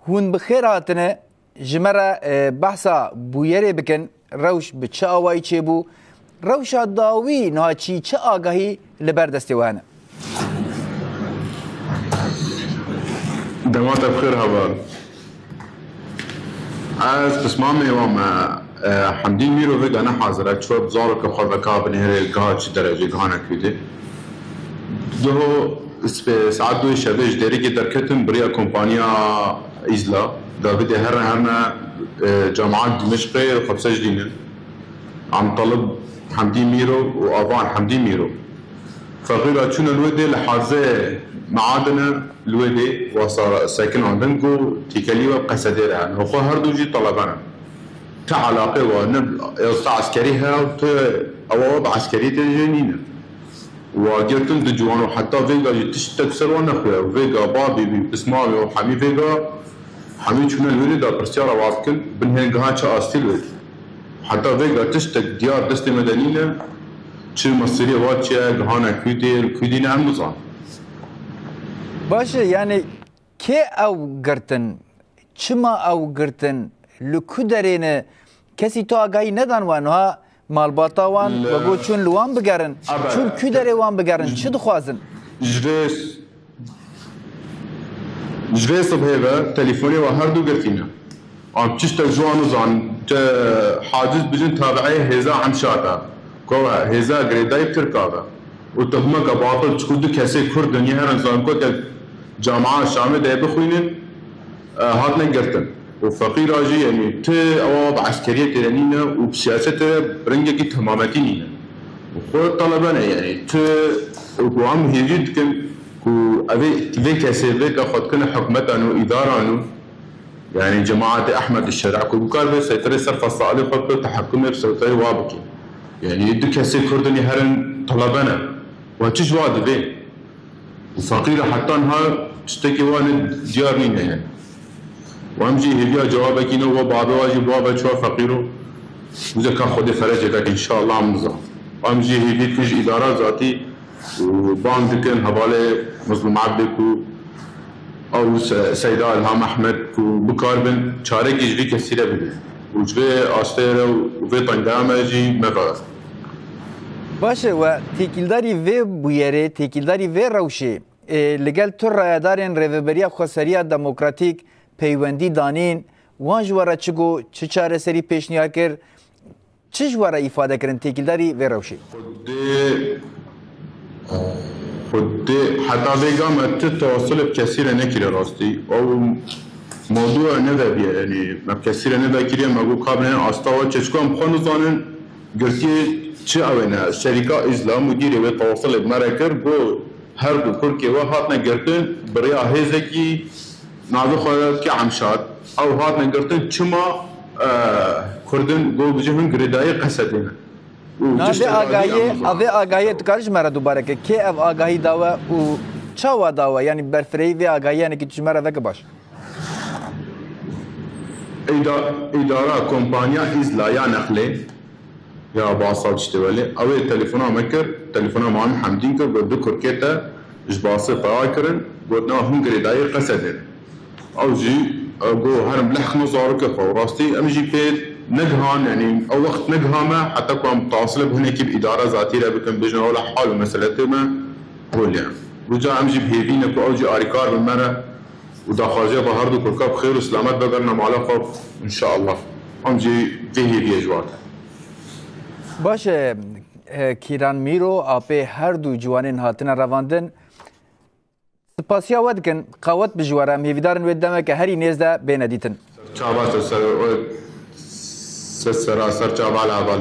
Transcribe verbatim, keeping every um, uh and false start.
Hûn bi xêr hatine. Ji me re, e, behsa bûyerê bikin. Rewş bi çi awayî çêbû? Rewşa dawî niha çi, çi agahî li ber destê we hene? Dema te bi xêr heval. Ez pismamê wa me, e, Hemdî Mîro vêga ne hazir e. Çi wek zarokê xwe veka binêre, giha çi derecê, giha nekûdê. Duho spe-, saet duê şevê ji Dêrikê derketim, bi riya kompaniya Îzla. Davîdê here herne, e, cemaat Dimişqê xwe bi ser jî dînin. Amtalib Hemdî Mîro û Avan Hemdî Mîro. Feqîra çûne li wê dê, li hazê meadine li wê dê wasa sekinandin ku tîkelî we qesedê re hene. Xwe her du jî talebe ne. Ti elaqê we ne, êsta eskerî heye û ti ewa we bi eskerî tê jê nîne. Wa girtin di ciwan û heta vêga jî tiştek ser wan nexuye. Vêga babî bî, pismamê û hemî vêga, hemî çûne li wê dê da pirsyara wan bikin, bin hên giha çi astî li wê dê. Heta vêga tiştek diyar destê me de nîne, çi mesirê wa çi ye, gihane kûdê, li kûdî ne em nizan. Baş e, yani kê ew girtin? Çima ew girtin? Li ku derê ne? Kesî tu agahî nedan we? Niha malbata wan, we got çûn li wan bigerin. Çûn ku derê wan bigerin? Çi dixwazin? Ji vê, ji vê sibhê ve telefonê we her du girtîne. Em tiştek ji wan nizan, te haciz bijin tabi'ê hêza Emşat e. Ku hêza girêdayî Tirka ve. Û tohmeke batil, çiku du kesê Kurd in, yê herin zankotek Camia Şamê de bixwînin, e, hatine girtin. Û feqîra jî, yanî, ti ewa bi eskeriyetê re nîne û bi siyasetê re bi rengekî temametî nîne. Û xwe talebe ne, yanî, ti û ku em hêvî dikin ku evê, vê kesê vê ke xwe dikine hikûmetan û îdaran û, yanî, cemaetê Ehmed Şer'a ku bikar vê seyterê ser Festa Alê xwe bike, tehekumê bi seyterê wa bike. Yanî, du kesê Kurd in herin talebe ne. Wa çi ji wa divê? Û feqîra heta niha tiştekî wan diyar nîne yani. Û em jî hêviya cewabekî ne, wa bavê wa jî, bavê çawa feqîr o. Wisa ka Xwedê ferecê veke înşallah, em nizan. Em jî hêvî dikin ji îdara zatî û bang dikin hevalê Mezlûm Ebdê ku ew Se-, Seyda Ilham Ehmed ku bikarbin çarekî ji vî kesî re bidin. Û ji vê astê re û vê tengdeya me jî mevere. Baş e, we têkildarî vê bûyerê, têkildarî vê rewşê, e, li gel tu rayedarên Rêveberiya Xweseriya Demokratîk peywendî danîn, wan ji we re çi got, çi çareserî pêşniyar kir, çi ji we re îfade kirin têkildarî vê rewşê? Xwedê, Xwedê heta vê ga me ti tewasul bi kesî re nekiriye rastî. Ew mewdû ne vebiye, yanî me bi kesî re nevekiriye, me got ka binêrin asta we, çeçku em xwe nizanin. Girtiyê çi ew ê ne? Şerîka Îzla, mudîrê wê tewasile bi me re kir, got, her du kurkê we hatine girtin, bi rêya hêzekî navê xwe dike Emşat. Ew hatine girtin, çima, e, Kurdin, got, bijî hin girêdayî qesedê ne. Û Na, tiştê vê agahiyê, a vê agahiyê tu karî ji me re dubare ke? Kê ev agahî da we û çawa da we? Yanî berfirehî vê agahiyê, yanî ki tu ji me re veke baş. Îda-, îdara kompanya Îzla ya nexlê, ya basa tiştê welê. Ew ê telefona me kir, telefona Mamî Hemdîn kir, got, du kurkê te ji basê peya kirin, got, na hûn girêdayî qesedê ne. Ew jî, e, got, herin bilehqine zarokê xwe. Rastî em jî pê negihan, yanî ew wext negihame, heta ku em tasilê bi hinekî bi îdara zatî re bikin, bêjin, wela hal û meseletê me holê ye. Vêca em jî bi hêvî ne ku ew jî arîkar bin me re. Û daxwaziya ba her du kurka bi xêr û selamet vegerine mala xwe, înşallah. Em jî vê hêviyê ji wan. Baş e, e, Kîran Mîro, apê her du ciwanên hatine revandin. Spasiya we dikin, qewet bi ji we re. Em hêvîdarin wê demeke herî nêz de bêne dîtin. Çava ser, ser, ser, ser, ser çava laval.